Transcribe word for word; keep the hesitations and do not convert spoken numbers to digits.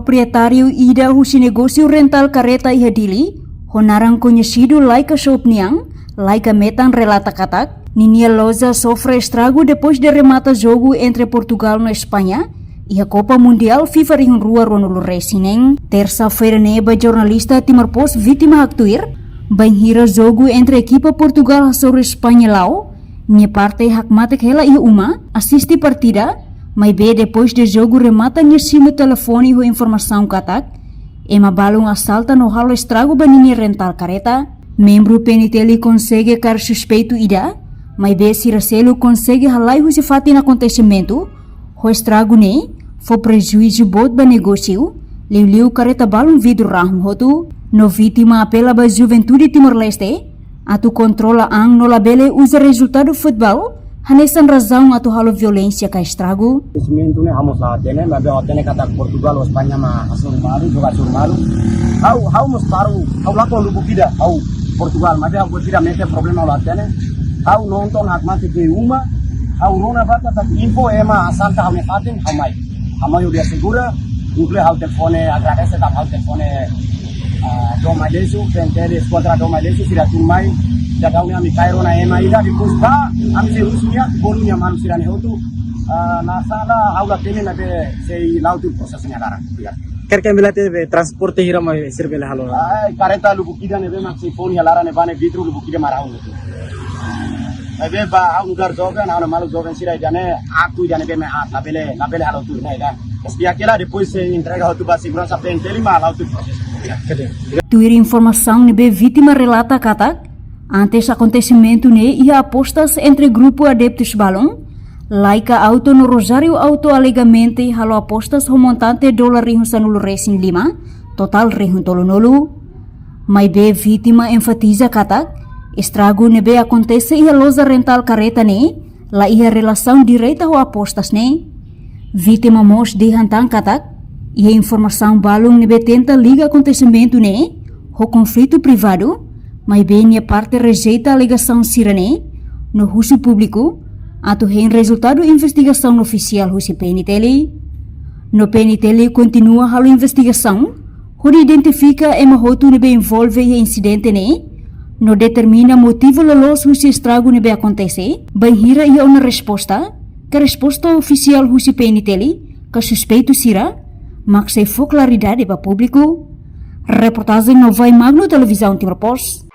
Proprietáriu ida husi negósiu rental kareta iha Dili, ho naran koñesidu Laika Shop nian, Laika Metan, relata katak ninia loja sofre estragu depois de remata jogu entre Portugal no España iha Copa Mundial FIFA rihun rua ruanulu resin neen. Tersa-feira ne'e ba jornalista Timor Post, vítima haktuir bainhira jogu entre ekipa Portugal hasoru España la'o, nia parte hakmatek hela iha uma asiste partida, maibé depois de jogu remata nia simu telefone ho informasaun katak ema balun asalta no halo estragu ba ninia rental kareta. Membru P N T L konsege kaer suspeitu ida, maibé sira seluk konsege halai husi fatin akontesimentu, ho estragu ne'e fó prejuízu boot ba negósiu, liuliu kareta balun vidru rahun hotu. No vítima apela ba juventude Timor-Leste atu kontrola an no labele uza rezultadu futeból hanesan razaun atu halo violénsia ka estragu. Akontesimentu ne'e ha'u mós la hatene, maibé ha'u hatene katak Portugal ho España mak hasoru malu, joga hasoru malu. Ha'u, ha'u mós baru, ha'u lakon lubuk ida, ha'u Portugal, maibé ha'u buat ida mete problema la hatene. Ha'u nonton hakmatek iha uma, ha'u rona ba katak info ema asalta ha'u-nia fatin, ha'u mai. Ha'u mai hodi asegura, inklui ha'u telefone, agradese katak ha'u telefone, ah, Dom Ailesu, P N T L Eskuadra Dom Ailesu, sira tun mai, daudaun ne'e ami kaer ona ema ida, depois ba, ami sei husu nia, bolu nia manu sira-ne'e hotu, ah, la sala, ha'u la hatene, maibé sei la'o tuir prosesu nia laran. Obrigadu. Karik imi la hatene be transporte hira mak sira bele halo? Ai, kareta lubuk ida ne'ebé mak sei fó nia laran ne'ebá ne'e vidru lubuk ida mak rahun hotu. Maibé ba ha'u nu'udar joven, ha'u-nia maluk joven sira ida-ne'e, atu ida ne'ebé mak aat, labele, labele halo tuir ne'e ida. Espia kela depois sei entrega hotu ba seguransa P N T L mak halo tuir prosesu. Tuir informasaun ne'ebé vítima relata katak, antes akontesimentu ne'e iha apostas entre grupu adeptus balun, Laika Auto no Rosário Auto alegamente halo apostas ho montante dolar rihun sanulu resin lima, totál rihun tolunulu. Maibé vítima enfatiza katak estragu ne'ebé akontese iha loja rental kareta ne'e la iha relasaun direta ho apostas ne'e. Vítima mós dehan tan katak iha informasaun balun ne'ebé tenta liga akontesimentu ne'e ho konflitu privadu, maibé nia parte rejeita alegasaun sira-ne'e, no husu públiku atu hein rezultadu investigasaun ofisiál husi P N T L. No P N T L kontinua halo investigasaun hodi identifika ema hotu ne'ebé envolve iha insidente ne'e, no determina motivu loloos husi estragu ne'ebé akontese, bainhira iha ona resposta ka resposta ofisiál husi P N T L ka suspeitu sira, mak sei fó klaridade ba públiku. Reportajen Novai Magno, Televizaun Timor Post.